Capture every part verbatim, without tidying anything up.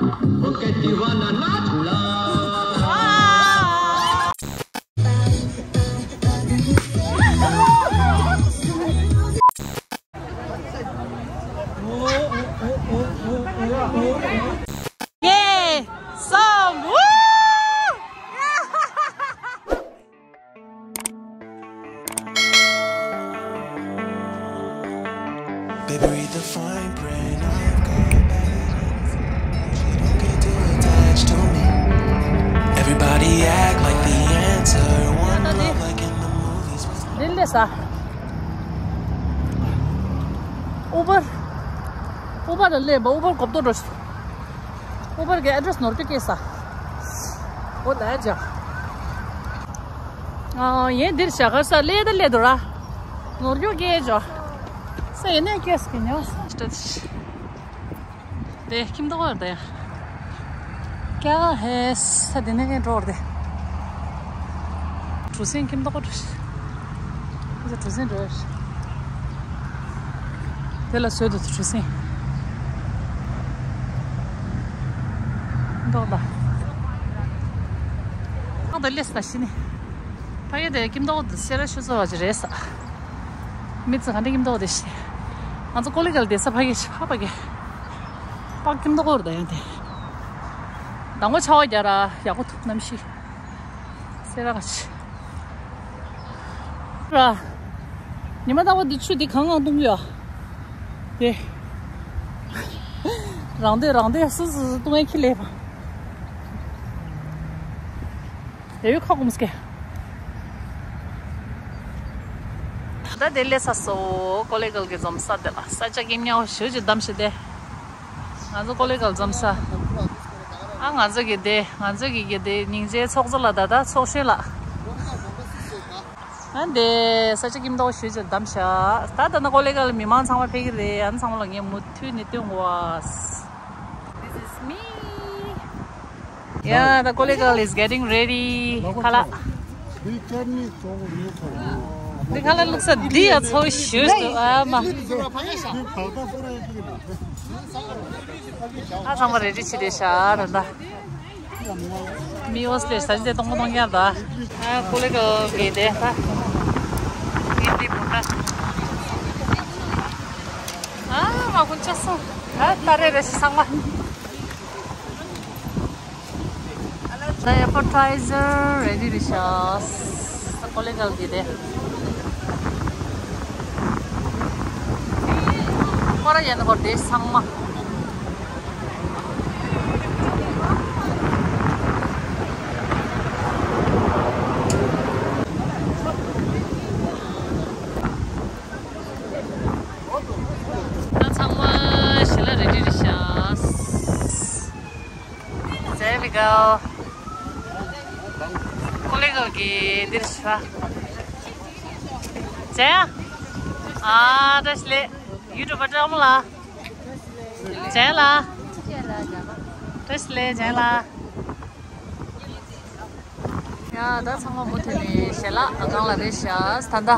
ओके दीवाना नाच ला। ངས་སོམ། Baby, read the fine print. I've got balance. She don't get too attached to me. Everybody act like the answer. One love like in the movies. འདི་ལས་ས། ཨུ་བར། ཨུ་བར་ལ་སླེབས་པ། ཨུ་བར་གོབ་ཏོ་འགྲོ། ཨུ་བར་གྱི་ཨེ་ཌི་རེ་སི་ནོར་གྱི་སྐྱེས་ས། འོ་ད་ཡ་ཇ། ཨ། ཡིན་འདིར་བཞག་གར་ས་ལས་ད་ལས་དུ་ར། ནོར་གྱོ་སྐྱེས་ཇོ། ས་ཡིན་ནས་སྐྱེས་ཀྱི་ཉོ། དེ་ཁྱིམ་ཐོག་བར་ད་ཡ། ཀྱ་ཧེ་ས་དེ་ནས་འགྲོ་བར་དེ། གྲུ་གཟིངས་ཁྱིམ་ཐོག་བར་འགྲོ་ཤི། ཁྱིམ་ཐོག་གྲུ་གཟིངས་འགྲོ་ཤི། དེ་ལ་བཟོས་འདུག་གྲུ་གཟིངས། མདོག་ལ། ཨ་ད་ལེས་ད་ཤི་ནི། ཕ་གི་དེ་ཁྱིམ་ཐོག་དེ་སེ་ར་ཤུ་ཚོ་བ་ཅི་རེད་ས། མི་ཚེ་ག་འདྲ་ཁྱིམ་ཐོག་དེ་ཤི། ང་ཚོ་ཀོ་ལི་གལ་དེ་ས་ཕ་གི་ཤི་ཕ་ཕ་གི། པག་ཁྱིམ་ཐོག་གོར་ད་ཡང་དེ། དང་པོ་ཆར་པ་རྒྱག་ར་ཡག་པོ་འདུག་གནམ་གཤིས། སེ་ར་ག་ཆི། ར། ཉི་མ་རྟག་པར་འདི་ཆུ་འདི་གང་གང་བཏུང་གི་ཡོད། དེ། རང་འདོད་རང་འདོད་སུ་སུ་སུ་བཏུང་ཡས་ཁྱི་ལས་པ། དེ་བས་ཁ་སྐོམ་སྐད། ད་དེ་ལས་ས་སོ་ཀོ་ལེ་གལ་གྱི་འཛོམས་ས་དེ་ལ་ས་ཆ་སྐྱིད་ཉག་ཞུ་ཅིག་གདམ་ཤི་དེ། ང་ཚོ་ཀོ་ལེ་གལ་འཛོམས་ས། ཨ་ང་ཚོ་གི་དེ་ང་ཚོ་གི་གི་དེ་སྙིང་རྗེའི་ཚོགས་གཙོ་ལ་ད་ད་ཚོགས་གཞོན་ལ། ཨ་འདི་ས་ཆ་སྐྱིད་མདོག་ཞུ་ཅིག་གདམ་ཤ། ད་ད་ན་ཀོ་ལེ་གལ་མི་མང་ཚང་མ་ཕེབས་ཀྱི་རེད། ཨ་ཚང་མ་ལ་ངས་མུ་མཐུད་ནས་སྟོན་དགོས། This is me. Yeah, the Koli girl is getting ready. ཁ་ལག་འདི་ཁ་ལག་བླུགས་ས་འདི་ཡ་ཚོ་ཞུས་འདུག་ཨ་མ། ཨ་ཚང་མ་རེ་ཌི་བྱེད་དེ་ཤ་ར་ད། མི་འོས་ལས་ས་ཅི་དེ་གཏོང་གཏོང་ཡ་ད། ཨ་ཀོ་ལེ་གལ་གི་དེ་ད། ངས་འདི་བུ་ད། ཨ་མ་ཀུན་ཅོ་སོང་། ཨ་ད་རེ་རེ་ཞིག་ཚང་མ། ད་ཨེ་པ་ཊའི་ཛར་རེ་ཌི་རེད་ཤག་ད་ཀོ་ལེ་གལ་གི་དེ། ཁོ་ར་ཡན་ཁོར་དེ་ཚང་མ། ད་ཚང་མ་ཞལ་ལག་རེ་ཌི་རེད་ཤག There we go. ཀོ་ལེ་གལ་གི་འདིར་ཤ། ཇན། ཨ་བཀྲ་ཤིས་བདེ་ལེགས། ཡུ་ཊུབ་པ་ཀྲང་མོ་ལགས། ཇན་ལགས། བཀྲ་ཤིས་བདེ་ལེགས་ཇན་ལགས། ཡ་ད་ཚང་མ་མུ་མཐུད་ནས་ཞལ་ལག་སྒང་ལ་རེད་ཤག་ད་ལྟ་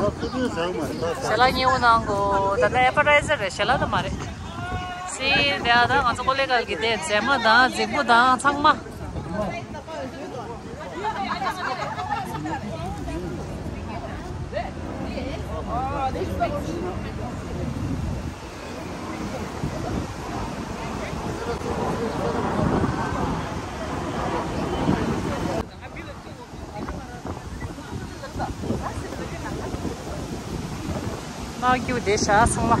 ཞལ་ལག་མཉེས་པོ་གནང་གོ་ད་ལྟ་ཨེ་པ་ཊའི་ཛར་རེད། ཞལ་ལག་ད་མ་རེད། སི་དེ་ཨ་ད་ང་ཚོ་ཀོ་ལེ་གལ་གི་དེ་མཛེས་མ་དང་རྫིག་པོ་དང་ཚང་མ། མ་རྒྱུག་བསྡད་ཤག་ཚང་མ།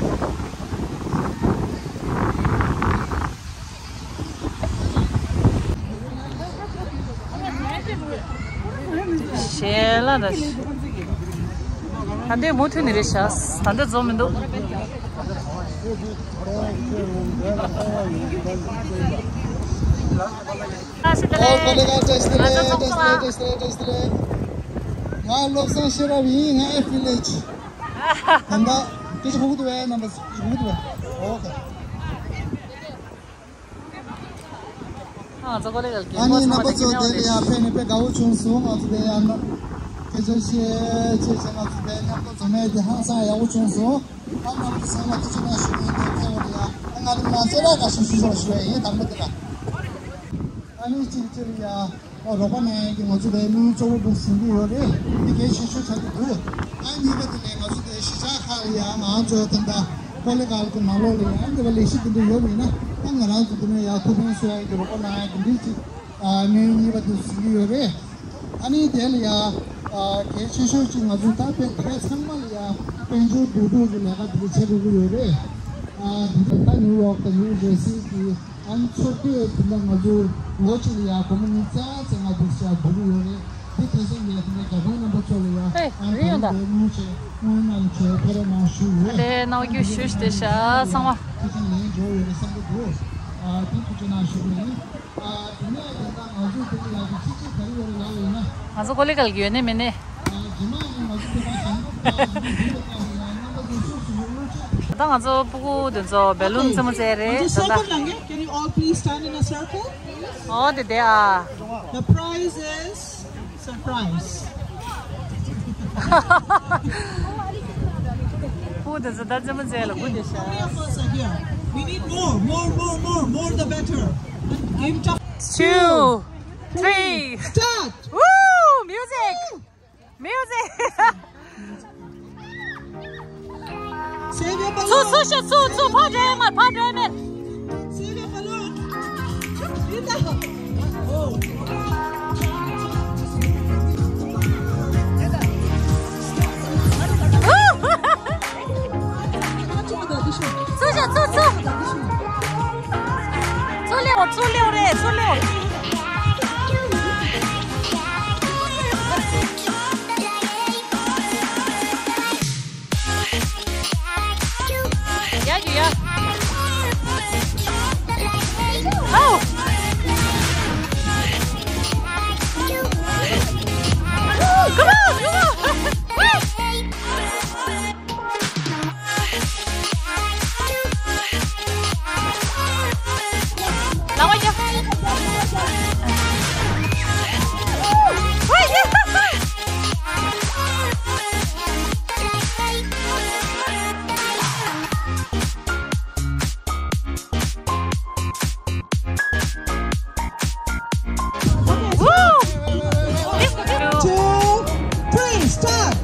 ཞལ་ལག་ར་ཤི། ད་འདི་མུ་མཐུད་ནས་རེད་ཤག་ད་འདི་འཛོམས་མི་འདུག་ཨོ་ཀོ་ལེ་གལ་བཀྲ་ཤིས་བདེ་ལེགས། བཀྲ་ཤིས་བདེ་ལེགས། བཀྲ་ཤིས་བདེ་ལེགས། ང་བློ་བཟང་ཤེས་རབ་ཡིན། ང་ཨེ་ཕི་ལེ་ཇི། ད་ལྟ་སྐད་ཆ་གོ་གི་འདུག་པས། རྣམ་པ་གོ་གི་འདུག་པས། ཨོ་ཁེ། ང་ཚོ་ཀོ་ལེ་གལ་གི་ཨ་ནི་རྣམ་པ་ཚོ་དེ་ལ་ཡང་ཕེབས་ནས་དཔེ་དགའ་བོ་བྱུང་སོང་། ང་ཚོ་དེ་ཡང་ན་སྐད་ཆ་བཤད་བྱས་བྱས་ང་ཚོ་དེ་མཉམ་དུ་འཛོམས་ཡས་དེ་ཧང་སང་ཡག་པོ་བྱུང་སོང་། ཨ་རྣམ་པ་ཚང་མ་ཐུགས་རྗེ་གནང་ཞུ་གི་ཡིན། དེ་ཐེངས་འོ་དེ་ཡང་ཨ་ང་རང་ང་ཚོ་ར་དགའ་ཞིང་ཞུ་ཞོར་ཞུ་ཡས་ཡིན། དང་པོ་དེ་ལ། ཨ་ནི་གཅིག་གཅིག་ལ་ཡ་རོགས་པ་གནང་ཡ་གི་ང་ཚོ་དེ་དམིགས་ཡུལ་གཙོ་བོ་འདུག་ཟིན་གྱི་ཡོད་རེད། དེ་གལ་ཆེ་ཤོས་ཆགས་ཀྱི་འདུག་ཨ་གཉིས་པ་དེ་ལས་ང་ཚོ་དེ་གཞིས་ཆགས་ཁག་ལ་ཡ་ང་ཚོ་ད་ལྟ་ཀོ་ལི་གྷལ་གྱི་ནང་ལོགས་ལ་ཡ་འདི་བ་ལས་གཞི་དེ་འདྲ་ཡོད་པ་ཡིན་ན། ཨ་ང་རང་ཚོ་དེ་ནས་ཡ་ཐུགས་ཕན་གསོས་ཡ་གི་རོགས་པ་གནང་ཡ་གི་འདི་གཅིག་ཨ་དམིགས་ཡུལ་གཉིས་པ་དེ་ཟིན་གྱི་ཡོད་རེད། ཨ་ནི་དེ་ལ་ཡ་ཨ་གལ་ཆེ་ཤོས་ཅིག་ང་ཚོ་ད་དཔེ་དེ་ཚང་མ་ལ་ཡ་དཔལ་འབྱོར་འདུས་གྲུབ་ཀྱི་ལས་ཀ་དེ་བྱེད་དགོས་ཀྱི་ཡོད་རེད། ཨ་དེ་ད་ནིའུ་ཡོག་དང་ནིའུ་ཇར་སི་གི་ཨ་ནི་ཚོགས་སྡེ་དེ་འདྲ་ང་ཚོ་ལོ་གཅིག་ལ་ཡ་སྒོར་མོ་ཉིས་བརྒྱ་ཙམ་ང་འདུག་ཤག་འབུལ་གྱི་ཡོད་རེད། དེ་དེ་ཚོ་ཡ་དེ་འདྲ་རྒྱ་དཔོན་རྣམ་པ་ཚོ་ལ་ཡ་ཨེ་ཨ་རེད་ཡོང་ད། དེ་ནང་ཆེ་སྔོན་ནང་ཆེ་ཁོ་ར་ནང་ཞུ་ཡོད། དེ་ནང་རྒྱུ་ཞུ་ཞུ་བྱས་ཤག་ཚང་མ། ཐུགས་ཆེན་ལན་འགྲོ་ཡོད་རེད་བསམ་གྱི་འདུག་ཨ་དེ་ཐུགས་ཆེ་གནང་ཞུ་གི་ཡིན། ང་ཚོ་ཀོ་ལི་གྷལ་གྱི་ཡོད་ནི་མིན་ནི། ད་ང་ཚོ་སྤུ་གུ་དེ་ཚོ་བེ་ལུན་རྩེད་མོ་རྩེ་རེད་ད་ལྟ། Can you all please stand in a circle? ཨོ་དེ་དེ་ཨ། The prize is surprise. སྤུ་གུ་དེ་ཚོ་ད་རྩེད་མོ་རྩེ་ལ་སྒུག་བསྡད་ཤག How many of us are here? We need more, more, more, more, more the better. And game time. Two, three. Start. Woo! Music! Music! Save your balloon. ཚུར་ཚུར་ཤོག་ཚུར་ཚུར། ཕར་འགྲོ་ཡ་མེད། ཕར་འགྲོ་ཡ་མེད། Save your balloon. Linda. Oh. ཚུར་ཤོག་ཚུར་ཚུར། ཚུར་སླེབས་འོ། ཚུར་སླེབས་རེད། ཚུར་སླེབས་འོ། ཡ་ཡ་ཡ། ཨོ། Come on, come on. Two, three, start.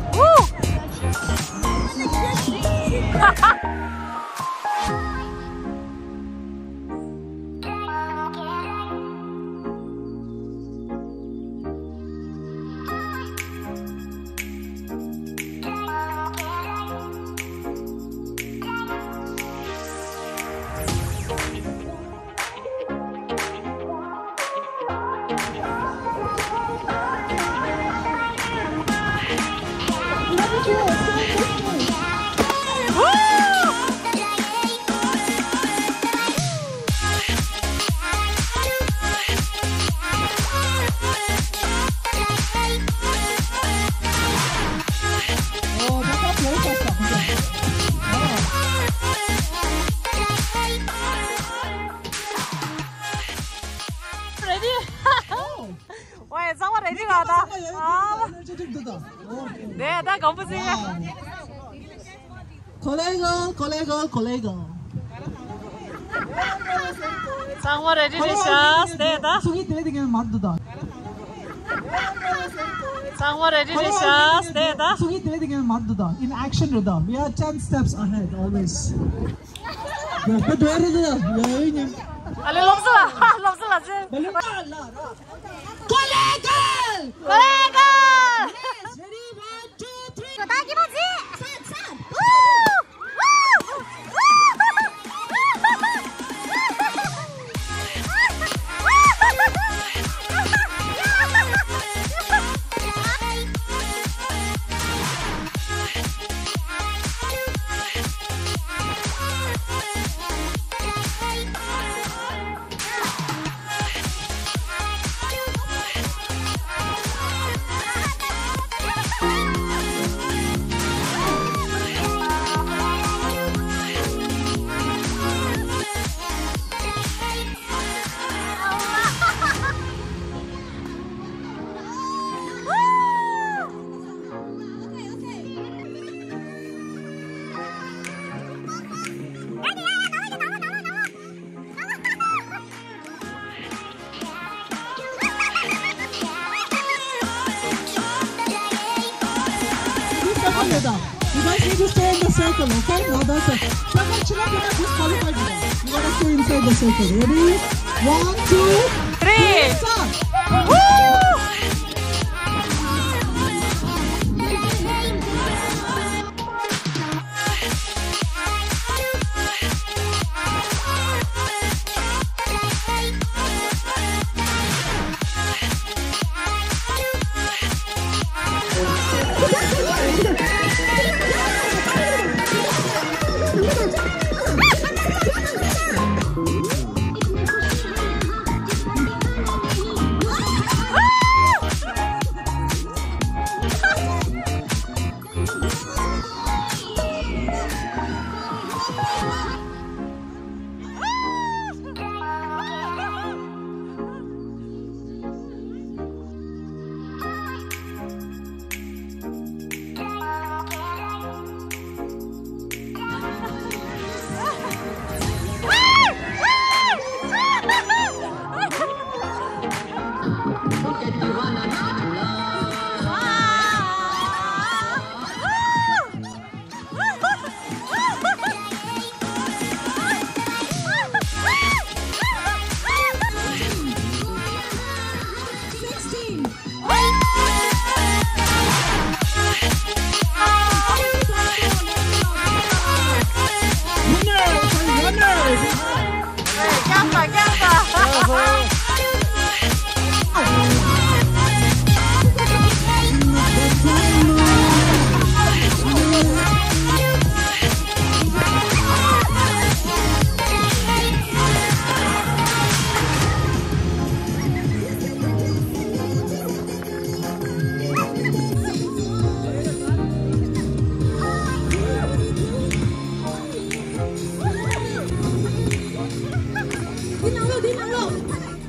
Ready? ཨོ་ཡ། གཙང་མ་རེད་འདི་ག་ད། ཨ། ནས་ད་གམ་པུ་ཟིན། Colleague, colleague, colleague. གཙང་མ་རེད་འདི་རེད་ཤག་དེ་ད། སུ་གི་དེ་དེ་ག་མར་འདུག་ད། གཙང་མ་རེད་འདི་རེད་ཤག་དེ་ད། སུ་གི་དེ་དེ་ག་མར་འདུག་ད། In action རེད་ད། We are ten steps ahead always. ད་དོ་རེད་ད། ཡ་ཡིན། ཨ་ལེ་སློབ་གསོ་ལ་སློབ་གསོ་ལ་ཟེར། Colleague! Colleague! Yes, ready, one, two, three. You guys need to stay in the circle, okay? Now that's it. Circle, circle, circle, disqualified. You gotta stay inside the circle. Ready? One, two, three, start. Woo!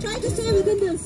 Try to stay within this.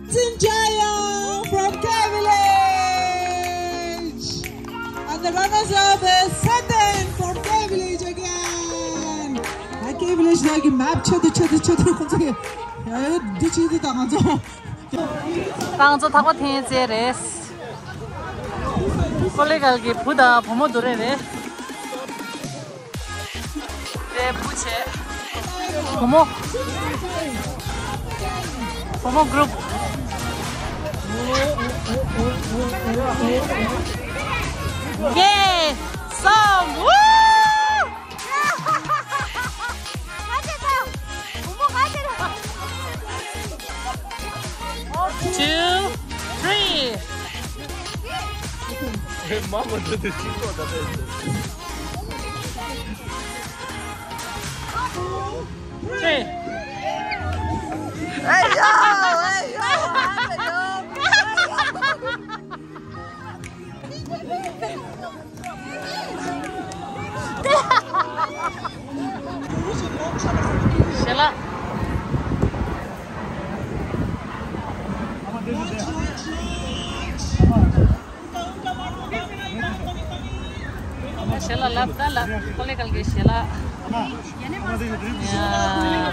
Sinjaya from K Village. And the runners up is Satan from K Village again. K Village ནང་གི་མེབ་ཆེ་དུ་ཆེ་དུ་ཆེ་དུ་ཁོང་ཚོ་གི་འདི་ཆེ་དུ་དང་ང་ཚོ། ང་ཚོ་ཐག་པ་འཐེན་རྩེ་རེད། ཀོ་ལེ་གལ་གྱི་བུ་དང་བུ་མོ་དུ་རེ་རེད། རེད་བུ་ཆེ། བུ་མོ། བུ་མོ་གུ་རུབ། ཡེ། སོང་། ཝུ། Two, three. མ་མ་འདི་འདི་ཅི་ཐོག་ད་པས། Three. ཨེ་ཡོ་ཨེ་ཡོ་ཨེ་ཡོ། ཞལ་ལག་ཞལ་ལག་ལབ་ད་ལ་ཀོ་ལེ་གལ་གྱི་ཞལ་ལག་ཡ་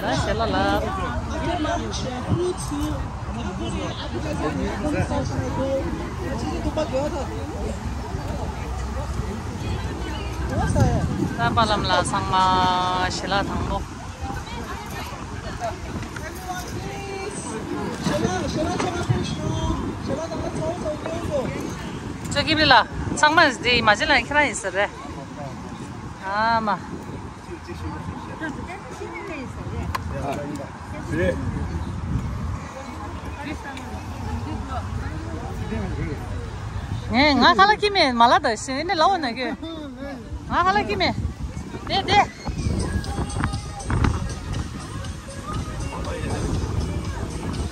ད་ཞལ་ལག་ལབ། ད་པ་ལམ་ལ་ཚང་མ་ཞལ་ལག་དང་པོ། ཅོ་ཀི་པི་ལ་ཚང་མ་འདི་མ་བྱེད་ལ་ཁྱེད་རང་ཡིན་ས་རེད། ཨ་མ། ངས་ང་ཁ་ལག་ཁྱི་མེད་མ་ལ་ད་ཤེས་ནས་ལའོ་ན་གི། ང་ཁ་ལག་ཁྱི་མེད། དེ་དེ།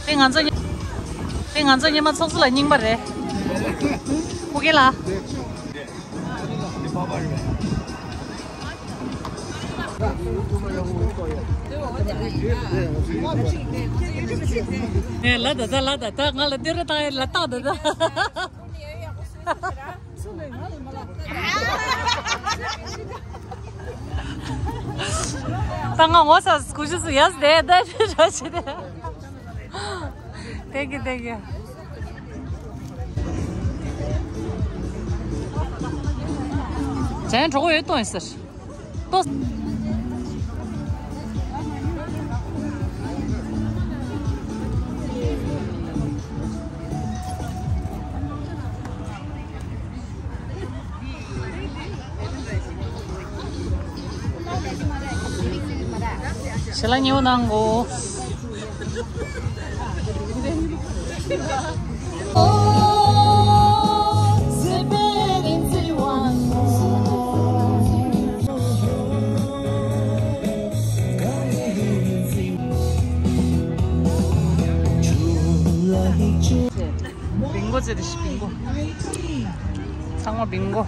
དེ་ང་ཚོ་དེ་ང་ཚོ་ཉི་མ་ཚོགས་གཙོ་ལ་རྙིང་པ་རེད། ཕུ་གེ་ལ། ལ་ད་ད་ལ་ད་ད་ང་ལ་སྟེར་ར་ད་ལ་ཏག་ད་ད། ད་ང་ངོ་ཚ་སྐུ་ཞུ་སུ་ཡ་སྡེ་ད་ར་ཞི་དེ། Thank you, thank you. ཅན་གྲོགས་ཡོད་གཏོང་ཡིན་ཟེར། ཏོ། ཞལ་ལག་ཉེ་བོ་གནང་གོ། བིང་གོ་ཙེ་རེ་ཤི་བིང་གོ། ཚང་མ་བིང་གོ།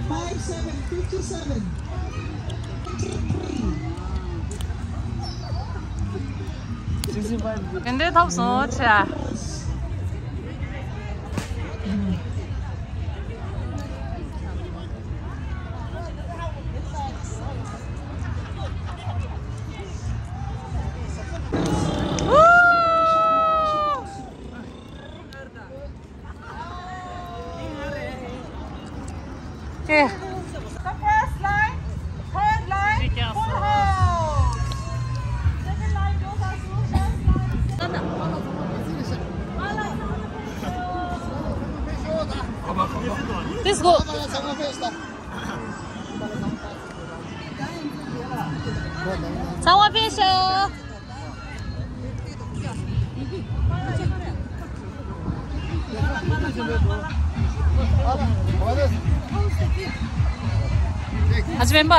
Five seven, fifty seven. དེ་འདྲའི་ཐོབ་སོང་ཆ། Okay. The first line, third line, full house. Second line, those are full, first line. Let's go. ཚང་མ་ཕེབས་ཤོག་ཨ་ཅེ་མེན་པ།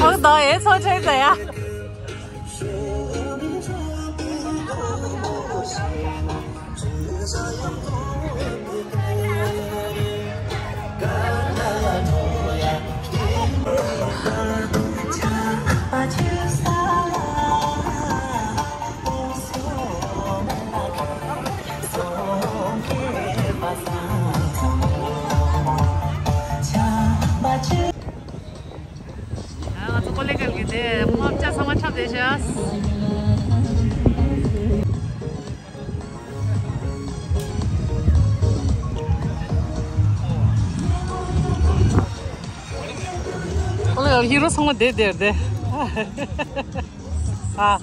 ཨོ་དོ་ཨེ་ཚོ་ཆེན་ཟེར་ཡ། ང་ཚོ་ཀོ་ལེ་གལ་གྱི་དེ་ཕོ་བྲང་ཚང་མ་འཁྲབ་བསྡད་ཤག་ཀོ་ལེ་གལ་ཧི་རོ་ཚང་མ་བསྡད་བསྡད་དེ། ཨ།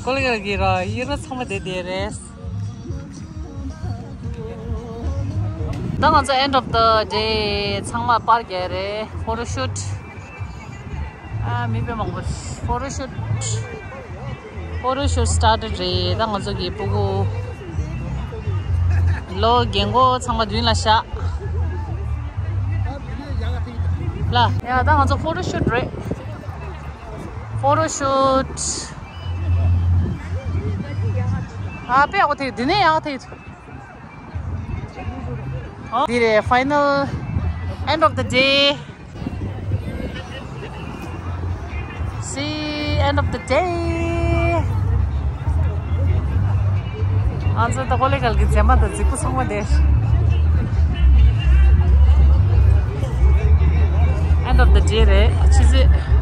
ཀོ་ལེ་གལ་གྱི་རོ་ཧི་རོ་ཚང་མ་བསྡད་བསྡད་རེད། ད་ང་ཚོ་end of the day ཚང་མ་པར་རྒྱག་རེད། ཕོ་ཊོ་ཤུཊ། ཨ་མི་དཔེ་མང་པོ། ཕོ་ཊོ་ཤུཊ། ཕོ་ཊོ་ཤུཊ་སི་ཊར་ཊེཌ་རེད། ད་ང་ཚོ་གི་སྤུ་གུ་ལོ་རྒན་གོག་ཚང་མ་མདུན་ལ་བཞག་ལ། ཡ་ད་ང་ཚོ་ཕོ་ཊོ་ཤུཊ་རེད། Photo shoot. ཨ་དཔེ་ཡག་པོ་ཐེག་འདི་ནས་ཡག་ཐེག་འདི་རེད། Final, end of the day. See, end of the day. ཨ་ཙི་ད་ཀོ་ལེ་གལ་གྱི་མཛེས་མ་དང་རྫིག་པོ་ཚང་མ་དེ། End of the day རེད། ཆུ་ཚོད།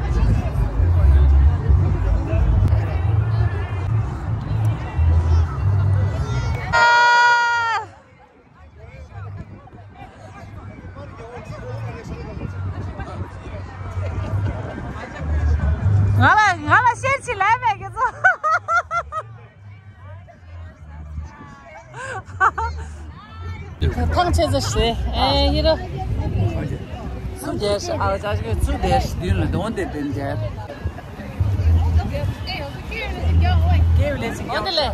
ང་ལ་ང་ལ་ཤེར་ཆི་ལབ་མེད་ཀྱི་ཚོ། ཐང་ཆད་ཚེ་ཤེ་ཨེ་ཡི་ར། སུ་རྒྱལ་ཤི་ཨ་ཅག་ཤི་སུ་རྒྱལ་ཤི་དུས་ལ་དོན་དེ་དེ་རྒྱལ། ཀེ་བི་ལེ་ཅི་ཀེ་བི་ལེ།